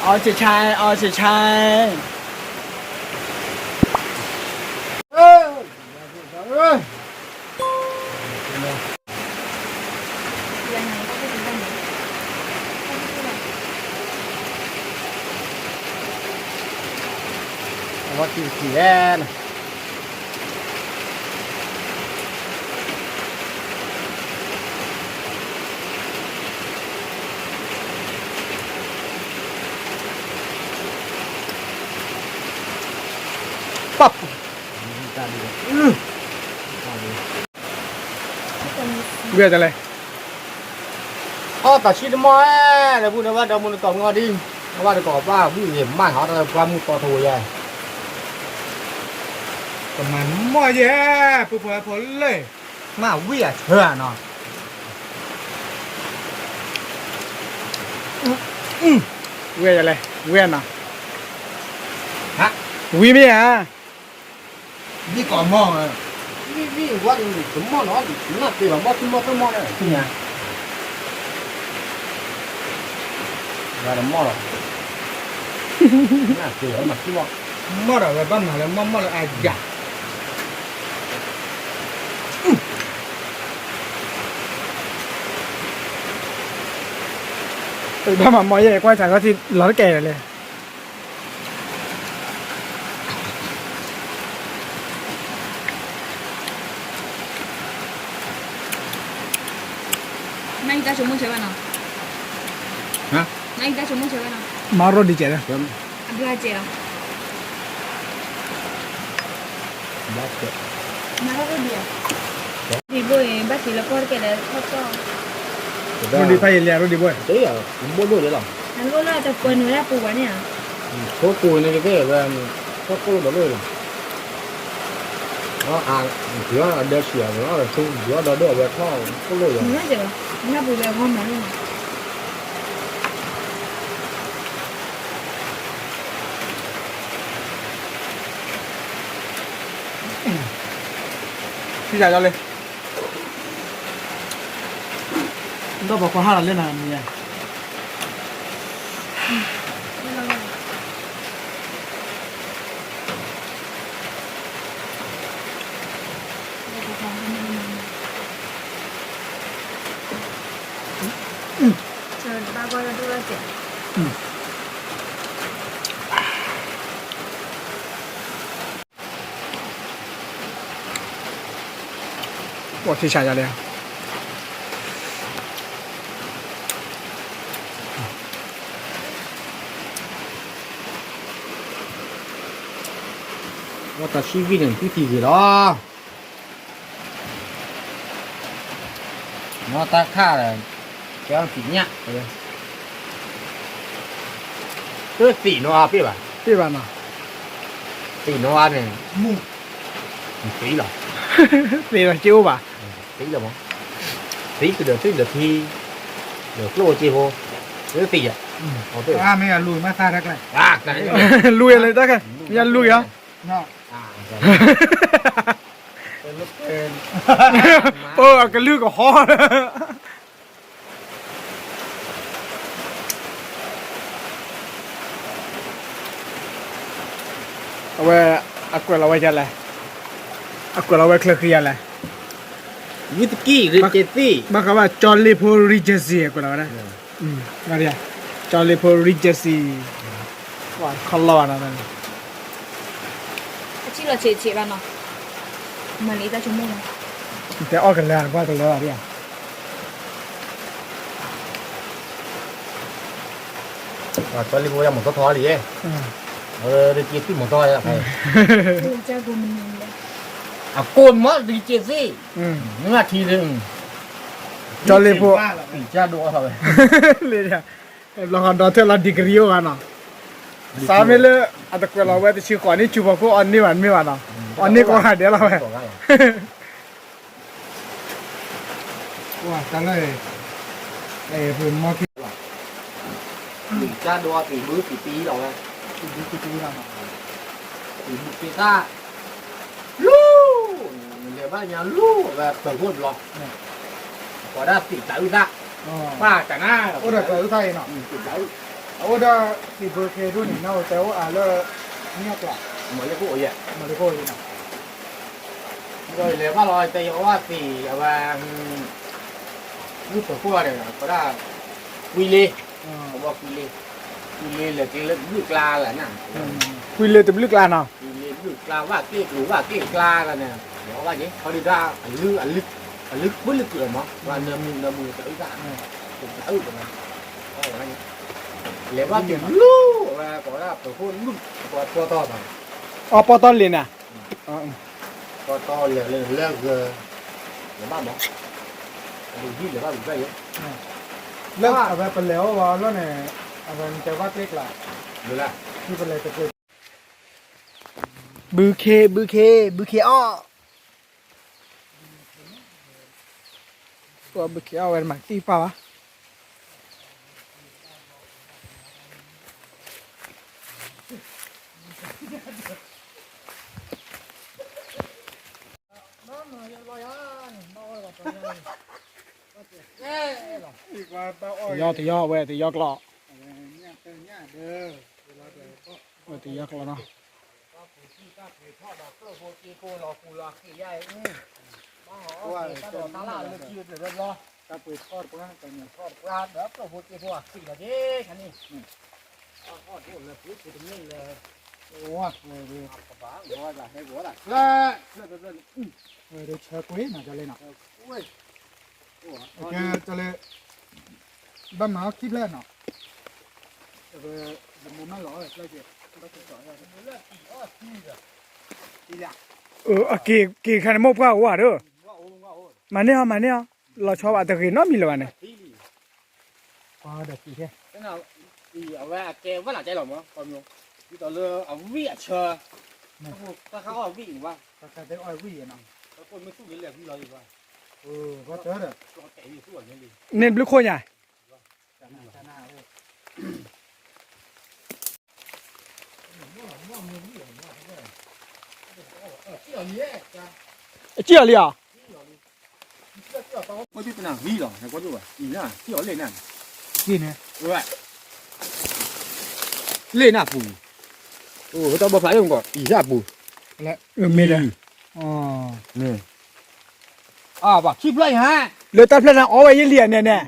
အီၣ်ဆံးဆါ, အီၣ်ဆံးဆါ. အဝဲကံကံလဲၣ်န့ၣ်. ပၢ်, ဝံၤတလဲၣ်. အီၣ်တၢ်ဆံတမီၢ်ဧဲ, ဒီပုၢ်ဒီဝဲၢ် ဒီမုၢ်နကီၢ်မီၤဒ်, အဝဲတကီၢ်ဘၣ်ဝံၣ်ဂ့ၤမးဟီ တၢ်ပှၤမုၢ်ကီၢ်ထဝဲယဲ, ကမၤမီၢ်ယဲ, ပူဖိဖိလၢ, မၤဝံၣ်အဆၢနီၤ. ဝံၤယလဲၣ်, ဝံၤနီၤ, ဝံၤမ့ၢ်ဧါ. မ့ၢ်ကီးမီၢ်, မ့ၢ်မ့ၢ်ဝဲတမီၢ်နီၤ, နၢ်ပ့ၤဘၣ်မီၢ် မီၢ်တမီၢ်န့ၣ်, ဝဲတမီၢ်လီၤ, နၢ်ပ့ၤဘၣ်မီၢ် မီၢ်ဒီးဝဲဘၣ်မၤလၢမီၢ်မီၢ်လၢအယၤ, ဘၣ်မၤမီၢ်ယဲ ကွၢ်ဆၢကီၢ်ထံလီၤတကဲလၢၤ. နအံၤတၢ်ဆိကမိၣ်ဆၢဘၣ်နီၤ, နအံၤတၢ်ဆိကမိၣ်ဆၢဘၣ်နီၤ, မၤရိဒံးကဲးလၢ, အဘျါကဲးလီၤ. မၤထီၣ်ရိဒံးဧါ, ရိဒံးဘိအံၤ ဘၣ်စံးလၢပှၢ်တကဲလၢထီၣ်ပှၢ်, ရိဒံးဖးယံာ်လံ ရိဒံးဘိ, ဘိဒိၣ်လီၤ, အလၢတပှဲၤနုာ်လၢပူၤဘၣ်န့ၣ်ဧါ, ဖိကိးန့ၣ်ကဲဝဲ, ထီၣ်ကိၣ်ဒီးလိၣ်, အဒၢဆံးအဝဲ, ဒီးဒၢအဝဲထီၣ်ကိၣ်လိၣ်ယၤ, နပူၤလၢအဂီၢ်မၤလိၣ်နီၤ. ဆံးယၤလံ, ဒီးပှၤကွၢ်ဟါလီၤလၢနၤမ့ၢ်ဧါ. ပှၤထံဆးယၤလံ, ဝဲတၢ်ဆံဝံၣ်န့ၣ် သုထံၣ်ဂ့ၤလီၤ. မ့ၢ်တၢ်ခါဒီး ကဲထီၣ်သ့ၣ်ညါ, တသ့ၣ်နီၤအါပ့ၢ်ဘၣ်, သ့ၣ်ဘၣ်နီၤ, သ့ၣ်နီၤအါန့ၣ်, သ့ၣ်လီၤ, သ့ၣ်လီၤက့အိၣ်ဘၣ်, သ့ၣ်လီၤမး, သ့ၣ်ကဒီးသ့ၣ်ဒီးထံ, ဒီးကျိၣ်အိၣ်စ့ဖိ, သ့ၣ်ယၤ, မ့ၢ်လူၤမ့ၢ်သၣ်တၢ်ကျဲ, လူၤယၤလၢတၢ်ကျဲ, မ့ၢ်လူၤယၤ, အကလုၢ်ကဟီ အဝဲ အကွဲးလီၤဝဲဒ်လဲၣ်, အကွဲးလီၤဝဲချၢဃံယၤလဲၣ်, ဝံသကံ Regency, ဘၣ်ဃးဘၣ် ကၠီလ့ဖိ Regency အကွဲးလီၤဝဲဒၣ်, ကၠီလ့ဖိ Regency, ခီလီၤဘၣ်နီၤ, အဆံးလီၤဆံးဆံးဘၣ်နီၤ, မၤလံတၢ်ဆိကမိၣ်နီၤ, တဲအီၣ်ကလၢာ် ကွၢ်ကလၢာ်ဘၣ်ဒ်ဧါ. ကၠီလ့ဖိယၤမၤထီၣ်ထီလံ, အဝဲ Regency မၤထီၣ်ယၤ, အကိးမ့ၢ် Regency, မ့ၢ်ထံလၢ, ကၠီလ့ဖိ, လံ, ဘျီဃီဒီးထၢၣ်လီၤ degree အိၣ်ဂၤနီၤ, စးမ့ၢ်လၢ အတကွဲးလီၤဝဲတဆံဃိးနံၣ် ဆူဖီခိၣ်အီၣ်န့ၢ်ဘၣ်မ့ၢ်ဘၣ်နီၤ, အီၣ်န့ၢ်ကိးဂၤဒဲးလီၤဝဲ. တၢ်လၢ, မီၢ်ခံ, တၢ်ဒိးအပံၤဘုပံၤပံၤလီၤဝဲ, ပံၤဘုပံၤပံၤလီၤ, ပံၤဘုပံၤတၢ်, လူၤ, လဲၤဘၣ်ညါလူၤဝဲပၢၤခိၣ်တဘျီ, ပှၤဒၣ်ပံၤတၢ်အုၣ်သၣ်, ပၢ်တၢ်နါ, အိၣ်ဒီးပၢၤအုၣ်သၣ်အံၤနီၤ, ပံၤတၢ်အုၣ်, အအိၣ်ဒီးသံၣ်ဘုခ့ဒိၣ်န့ၣ် နအိၣ်တဲအိၣ်အါလၢ မ့ၢ်အကျါ မၤလၢခိၣ်အိၣ်ယဲ မၤလၢခိၣ်အိၣ်ယဲနီၤ ဒီးလဲၤဘၣ်လီၤ တဲယအိၣ်ဘၣ်သံၣ် အဝဲ မုၢ်ပၢၤခိၣ်ဒီး ကဒၣ် ကွံလ့ ကဘီကွံလ့ ကွံလ့လဲၤကျဲလၢတဘျုးကျါလၢနၤ ကွံလ့တဘျုးကျါနီၤ ကွံလ့တဘျုးကျါ ဘၣ်ကျ့ကျိၤဘၣ်ကျ့ကျါလၢန့ၣ် လဲၤအီၣ်ဘၣ်က့ၤ ခီဒုးတၢ် အလု အလု အလုကွံလ့ကွံလ့မး ပှၤနၢမူနၢမူတအုၣ်တၢ် တအုၣ်တမး လဲၤဘၣ်တဘျုး အဝဲကိးဝဲဒၣ်ပၢၤခိၣ်လုၢ် ပှၤပီၢ်တီၢ်ဘၣ် အပီၢ်တီၢ်လ့ၤနၤ ပီၢ်တီၢ်လဲၤလၢလၢဂၢၤ လဲၤဘၣ်မး အဒုးဟံၣ်လဲၤဘၣ်ဝံၤဘၣ်ယဲ လၢအဝဲပလဲၤအိၣ်ဝဲလီၤန့ၣ် အဝဲတဲဘၣ်ကျဲကျါ လၢ ပလဲၤတကျဲ ဘုခ့ ဘုခ့ ဘုခ့အီၣ် ဘုခ့အီၣ်ဝဲတမၤသံပှၢ်ဘၣ် တယီတယီဝဲ တယီကျိာ် ဝဲတယီကျိာ်နီၤ တၢ်ပှ့ၤထီၣ်တပှၢ် တၢ်ပှ့ၤထီၣ်တပှၢ် ဝဲဒၣ်ဆၢကွံာ်နီၤ ကလဲၣ်နီၤ ကလဲၣ် ဘၣ်မၤအီၣ်ခံဖျၢၣ်နီၤ က့ၤခါန့ၣ်မိၢ်ပှၢ်အိၣ်ဧါဒီး မၤန့ၢ်အီၤ မၤန့ၢ်အီၤ လီၤဆီဘၣ်တဂ့ၤနီတမံၤလၢၤဘၣ်န့ၣ် အဝဲအကဲဝဲလၢကဲလီၤမး ဒ်သိးလၢအဝံၣ်အဆၢ တၢ်ခါအီၣ်ဝံၣ်ဘၣ် န့ၣ်ဘျုးခိၣ်ညါ အစံၣ်အီၤလံဧါ ကွၢ်ဒ်ပနၢ်ဂံၢ်လီၤ ကွၢ်ဒ်ဘၣ် အံၤနၢ် စံၣ်အီၤလ့ၣ်နၢ် လ့ၣ်နၢ်ပူၤ အိၣ်တၢ်ဘီဖျါအံၤမ့ၢ်ကီး အံၤစၢ်ပူၤ မ့ၢ်ဒီး မ့ၢ် အဘၣ်ခံဖျၢၣ်ယဟါ လၢတၢ်ဖျၢၣ်န့ၣ်အီၣ်ဝဲယဲလံဧါန့ၣ်န့ၣ်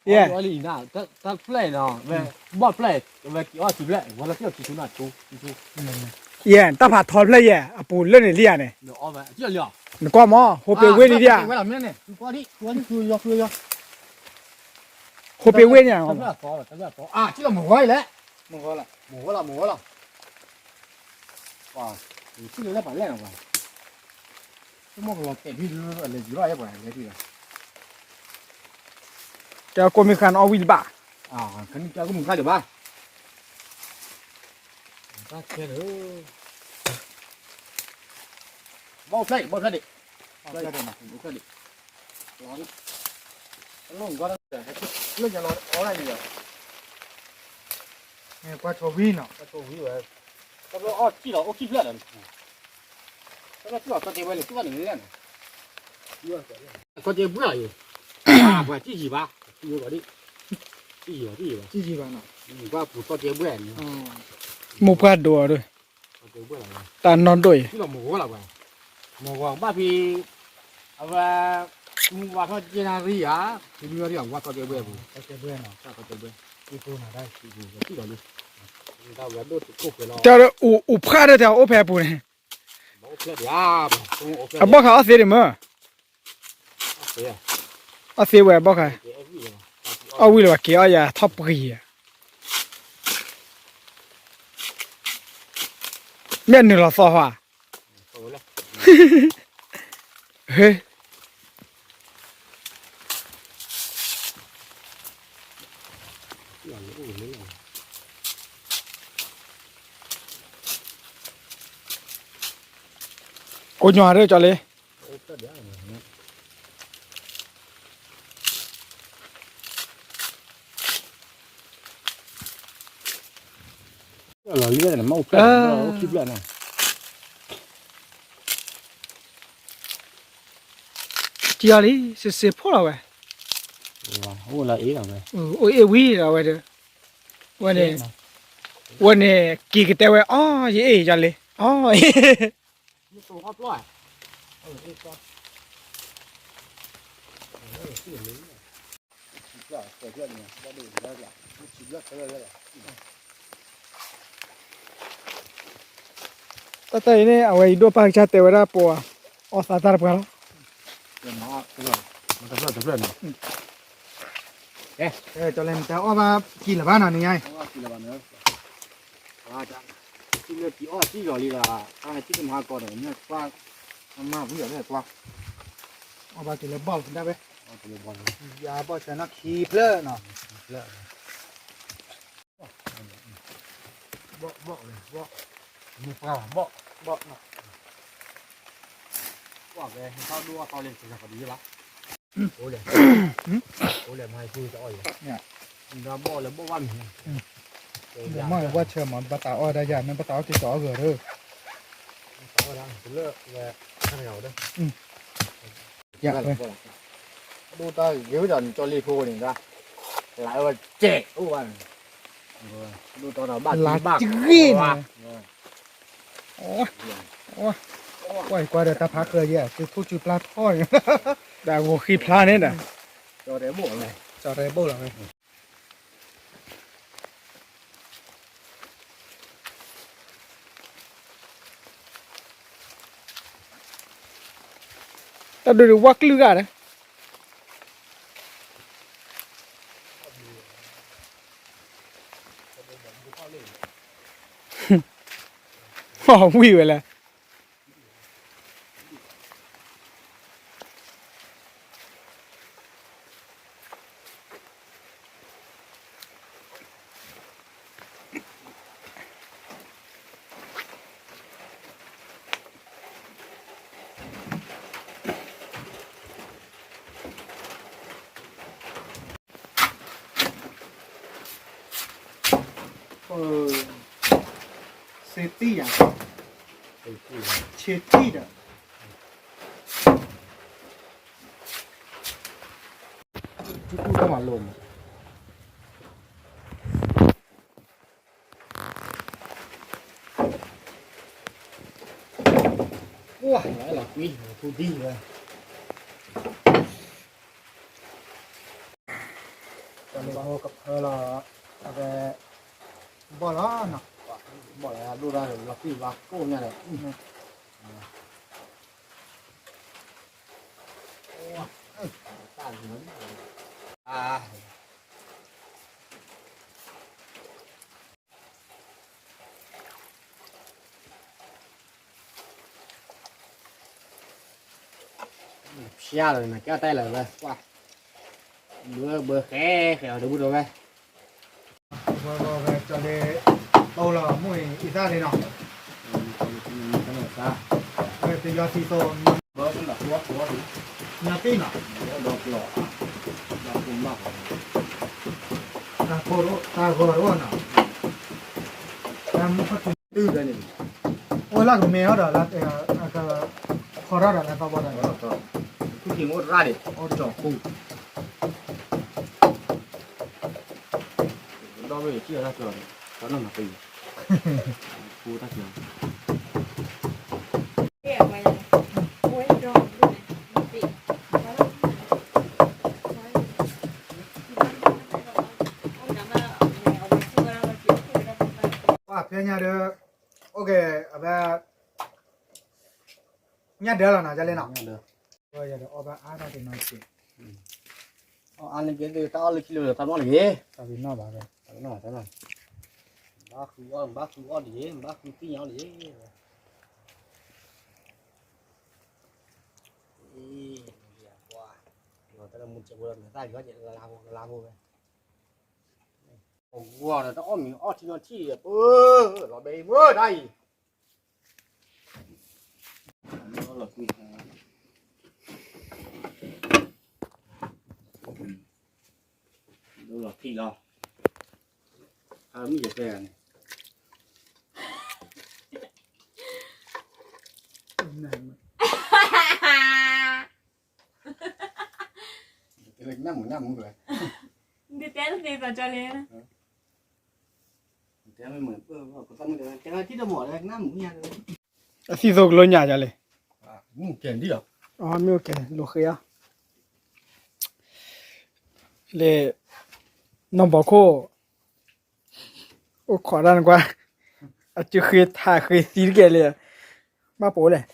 ယဲ တၢ်ဖျၢၣ်နီၤ ဝဲဘီၣ်ဖျၢၣ် ဝဲက့ၤအီၣ်ခံဖျၢၣ် ဝဲလၢက့ၤအီၣ်ခံဖျၢၣ် ယဲ တၢ်ဖးထီဖျၢၣ်ယဲ အပူၤလၢန့ၣ်လံဧါန့ၣ် နကွၢ်မး ဟိပ့ၤဝ့ၢ်န့ၣ်ဒံးဧါ ဟိပ့ၤဝ့ၢ်န့ၣ် မဂီၢ်လီၤ မဂီၢ်လီၤ ကဲကိးမံၤဃာ်နအီၣ်ဝံၣ်တဘၣ် ကဲလၢ ဘီၣ်ဖျၢၣ် ဘီၣ်ဖျၢၣ်ဒံး ဘီၣ်ဖျၢၣ်ဒံး လီၤ လီၤ လီၤ ကွၢ်ဆိဝံၤနီၤ ကွၢ်ဆိဝံၤဝဲ တဘျီအီၣ်စံၣ်လီၤ အိၣ်ခံဖျၢၣ်လီၤ တဘျီစံၣ်လီၤ ကီၢ်တဲဝဲန့ၣ် စံၣ်ဘၣ်န့ၣ်လဲၣ်နီၤ ကီၢ်တဲဘှဲၣ်လီၤယိၤ ပှၤစံၣ်ယံၤဘၣ် စံၣ်ယံၤဘၣ် စံၣ်ယံၤဘၣ် စံၣ်ယံၤဘၣ်နီၤ ပှၤပူၤကီၢ်တဲဘှဲၣ်န့ၣ် မိၢ်ပှၢ်ဒိၣ်အီၤဒိၣ် တၢ်နီၢ်ဒိၣ်အံၤ စံၣ်လီၤမုၢ်ဂီၤလီၤပှၤ မုၢ်ဂီၤဘၣ်ဖဲ အဝဲ မုၢ်ဝါထီၣ်က့နၣ်ရံၣ်ဧါ ဖဲမုၢ်ဝါထီၣ်က့ဝါကီၢ်တဲဘှဲၣ်ပူၤ ကီၢ်တဲဘှဲၣ်နီၤ ကီၢ်တဲဘှဲၣ် စံၣ်လီၤလံ တၢ်အိၣ်ဖျဲၣ်ဒီး အိၣ်ဖဲအပူၤန့ၣ် အဘီၣ်ဃးအီၣ်သ့ဒံးမ့ၢ် အီၣ်သ့ဝဲအဘီၣ်ဃး အီၣ်ဝံၣ်လၢၤဘၣ်က့ၤအီၣ်ယၤထီၣ်ပှံၤဧါ မ့ၢ်နုာ်လီၤသီဟါ ဟ့ ကိးညီရၢကၠီလ့ လီၤလံ မ့ၢ်အိၣ်ဖျဲၣ် အိၣ်ခံဖျၢၣ်န့ၣ် ကံအီၤလံ စ့စ့ဖိလီၤဝဲ အိၣ်လၢအ့ၣ်လီၤဝဲ အိၣ်အ့ၣ်ဝံၤလီၤဝဲဒီး ဝဲန့ၣ်, ဝဲန့ၣ် က့ၤကတဲဝဲ အီ ယအ့ၣ်ယၤလံ, အီ တၢ်တၢ်အံၤန့ၣ် အဝဲအံၤဒိၣ်ပၢ်ကစၢ်တဲဝဲဒၣ်ပှၤအီၣ်သးတၢ်တပှၤလီၤ. ကၠီၤလဲၤမတၤအီၣ်ဘၣ်ကံလၢၤဘၣ်နီၤ နညါအံၤ, ထံလၢကံအီၣ်စံၣ်လီၤလံဒီး တၢ်န့ၣ်ထံၣ်ကမၤဟါကီးဒီး မ့ၢ်ကွၢ်, မၤဝံၤအီၤလၢကွၢ်, အီၣ်ဘၣ်က့ၤလၢဘီၣ်လီၤဒၣ်ဝဲ, ယၤဘီၣ်ဆၢနီၢ်ခံဖျၢၣ်နီၤ, ဘီၣ်, ဘီၣ်, မ့ၢ်ပှၢ်ဘၣ်ဘီၣ်, ဘီၣ်, ကွၢ်ဖဲဟဲထီၣ်ဒိၣ်အီၣ်သီလံ ကစၢ်ခီဒ်ယဲဘၣ်, အိၣ်လဲၣ်, အိၣ်လဲၣ်မၤဟဲဃုတအီၣ်ယဲ, ဒီးဘီၣ်လၢဘီၣ်ဘၣ်မ့ၢ်, မ့ၢ်ဝဲဆၢမး ဘၣ်တၢ်အီၣ်ဒၣ်ယၤ မ့ၢ်ဘၣ်တၢ်အီၣ်က့ၤကီးအဂီၢ်ဒီး, တၢ်အီၣ်ဒၣ်လၢဝဲ, ဒိၣ်တၢ်ဂ့ၤဝဲဒီးနကၠီလ့ဖိန့ၣ်ဒၣ်, လၢဝဲစဲးအိၣ်ဘၣ်န့ၣ်, ဒိၣ်တၢ်ဒီးဘၣ်ဘၣ်ဂ့ၤန့ၣ်, ကွၢ်ကွၢ်ဒီးတၢ်ဖးဃၢၤယဲ သုဖူၣ်စုဖျါထီၣ်န့ၣ်, တၢ်ဂီၤဃံဖျါန့ၣ်ဒီး, ကၠီတဲဘိၣ်လီၤဝဲ, ကၠီတဲဘိၣ်လီၤဝဲ. တၢ်ဒိၣ်ဒိၣ်ဝၣ်ကလုၢ်ဂၤဒီး, ဝံၢ်ဝဲလဲၣ်. စ့တံၢ်ယၤ, ဆ့တံၢ်ဒီး, ထူထူတၢ်မၤလိမး, ကွၢ်လီၤကွံာ်ထူဒံၣ်ဝဲ, တၢ်လၢဟိကဖၢလီၤ, အဝဲ, ဘီၣ်လီၤနီၤ, ဘီၣ်လီၤဒိၣ်ဒၣ်လီၤကွံာ်ဘၣ်ကိၣ်ညါဒီး, ဖျါလီၤန့ၣ် ကဲတဲလၢၤဝဲ, ကွၢ်, ဘၢဘၢဃဲဃဲအီၤတဘူၣ်တဝဲ, ဝဲဝဲဝဲကၠီလ့, အိၣ်လီၤမုၢ်အံၤအံသၣ်လံနီၤ, ဝဲတယီသံသိ, ညါတ့ၢ်နီၤ, တၢ်ဖိတၢ်ဂီၤတအိၣ်နီၤ, တၢ်မုၢ်ခီၣ်ထံး တုၤန့ၣ်, အိၣ်လၢကမဲအီၤဒီး, ခီထီၣ်ဒီးလၢသီဘီဒီး, အိၣ်တၢ်ခိၣ်, ဒီဝဲၢ်ထံၣ်အီၤတၢ်ကျီၤ, တၢ်နီၢ်မၤပ့ၤ, ဖိတၢ်ကျီၤ ပှၤဖဲညါဒီး, အိၣ်ကဲ, အဝဲ, ညၣ်ဒၢလီၤနီၤ ကလဲနီၤ, ယဒီးအီၣ်ဘၣ်အါတၢ်က့ၤနီၤက့ၤ, အီၣ်အါန့ၣ်က့ၤ တၢ်အီၣ်လၢခံလၢတၢ်နီၢ်လၢက့ၤ, တၢ်နီၢ်ဘၣ်, ဘၣ်ဃုအီၣ် ဘၣ်ဃုအီၣ်ဒ်ယဲ, ဘၣ်ဃုသ့ၣ်ညါအီၣ်ဒ်ယဲ, အံၤ, ပှၤ, တၢ်လၢမူကဲးဖိလၢနသၣ်ယွၤကဲးလါဖိလါဖိဝဲ, ပဂီၢ်ဒီးတၢ်အီၣ်မ့ၤအီၣ်ထံနီၤထံၣ်ဒီး ပၢ, လီၤဘဲမုၢ်တၢ်အံၤ, ဒိၣ်လီၤထံၣ်လီၤ, အမုၢ်ယတဲန့ၣ်, နၢ်မုၢ်နၢ်မုၢ်ဝဲ, နတဲတသ့သးကလဲ, အသံၣ်သိကလိညၣ်ယၤလဲၣ်, မ့ၢ်အိၣ်ကဲ လိဃ့အီၤ, လၢ နီၢ်ဘီခိၣ် အိၣ်ခိးတၢ်နကွၢ်, အစုဃ့ထးဃ့သံတကဲလံ, ဘၣ်ပိာ်လဲၣ်.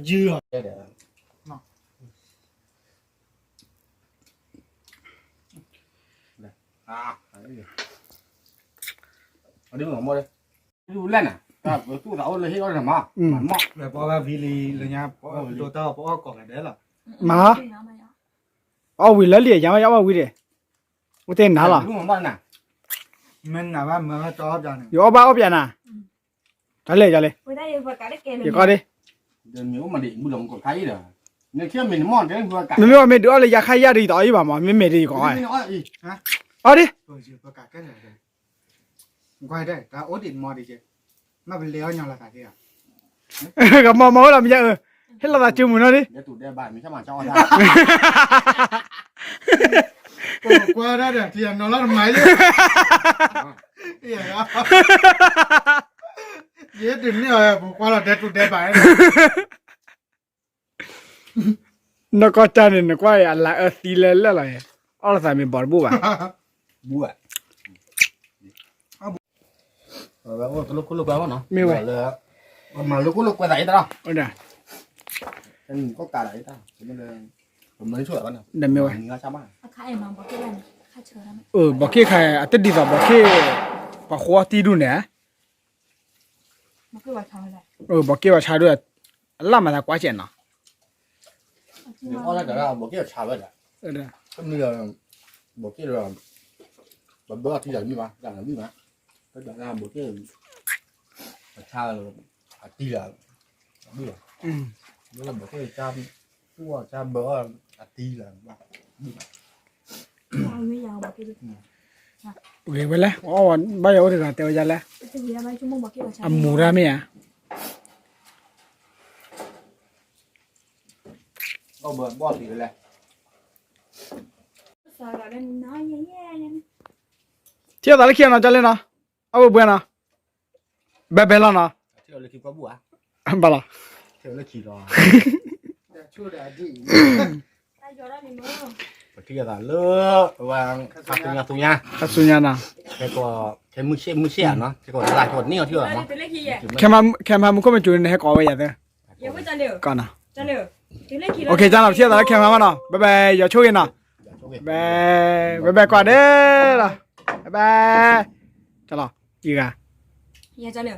ဒီးယုၢ်အီၤ, လၢနၤ, ပသူၣ်သးအိၣ်လၢဟ့ၣ်အီၣ်တၢ်မၤ, မၤ, ပအီၣ်ဝံၤလံလၢညါ, ပအီၣ်ဝံၤလံ, မၤ, အီၣ်ဝံၤလၢလံ ယၤမ့ၢ်ယအီၣ်ဘၣ်ဝံၤဒီး, အိၣ်တ့ၢ်နၤလီၤ, မ့ၢ်နၤဘၣ်မၢတအီၣ်ပျးန့ၣ်, ယအီၣ်ဘၣ်အီၣ်ပျးနၤ, တၢ်လဲၣ်ယၤလဲၣ်, ယကီၢ်ဒ့, မ့မ့ၢ်အီၣ်မ့ၢ်ဒုးအီၣ်လၢယၤခါယၢ်ဒီးယတအီၣ်အံၤဘၣ်မး, မ့မ့ၢ်ဒုးယကီၢ်အီၣ်, အီၣ်ဒ့, ကမၤမၤဝဲလီၤမ့ၢ်ယၤအၢ, ဟ့ၣ်လီၤသးစုမုၢ်နီၢ်ဒ့, ကွၢ်ဒၣ်ဒီး ထံယနီၤလီၤတမၤယဲ, ယဲဒုးန့ၢ်အီၤ ပကွၢ်လီၤဒဲတူဒဲဘၣ်, နီၢ်ကီၢ်တၢ်န့ၣ် နကွၢ်အံၤ အလၤအၢသံလၢလၢလီၤ, အီၣ်လီၤသးမ့ၢ်ဘီတဘူၣ်ဘၣ်, မ့ၢ်ဝဲ, မၤလိကွၢ်လိာ်ကွဲသးအံၤတၢ်လီၤ, မ့ၢ်ဝဲ, ဘီးခ့ၣ်ခါ အတဒ်သိးဘီးခ့ၣ်, ပှၤဃိတံၢ်ဒူၣ်န့ၣ်, ဘီးက့ၢ်ပှၤဆါဒိၣ်, အလၢ်မၤသးကွၢ်စဲးနီၤ, အီၣ်လၢတၢ်ဘီးက့ၢ်ပှၤဆါဝဲဒၣ်, မ့ၢ်, ဘီးက့ၢ်ဒီး, ပဘၢအီၣ်တံၢ်တၢ်မံဘၣ်, တၢ်မံဘၣ်, တၢ်ဘီးက့ၢ်, ပဆါ, အတံၢ်လၢ, ဘီးက့ၢ်, ပူအီၣ်ဆါဘၢအီၣ်, အတံၢ်လၢ, ဂ့ၤဝဲလဲၣ်, အီၣ်ဘၣ်ယၤအိၣ်တဂၤတဲဝဲယၤလဲၣ်, အမူဒါမ့ၢ်ဧါ, ဘီၣ်သံလဲၣ်, ထံၣ်သးလၢခံနီၤ ကၢ်လ့နီၤ, အဝဲဘှဲနီၤ, ဘဲဘဲလီၤနီၤ, ဘၣ်လီၤ, ပထံၣ်သးလၢ, ခါဆူညါ, ခဲမုၢ်ဆ့ၣ်မုၢ်ဆ့ၣ်ဧါနီၤ, ခဲမုၢ်ခိၣ်မုၢ်ကၠူၤန့ၣ် ဟဲကိးဝဲယၤသ့, ကနီၤ, ကနီၤ, ပထံၣ်သးလၢခဲမုၢ်မးနီၤ, ဘဲဘဲ ယွၤဆိၣ်ဂ့ၤနီၤ, ဘဲဘဲ ကွၢ်ဒဲးလီၤ, ဘဲဘဲ, ကလီၤ, ယဂၤ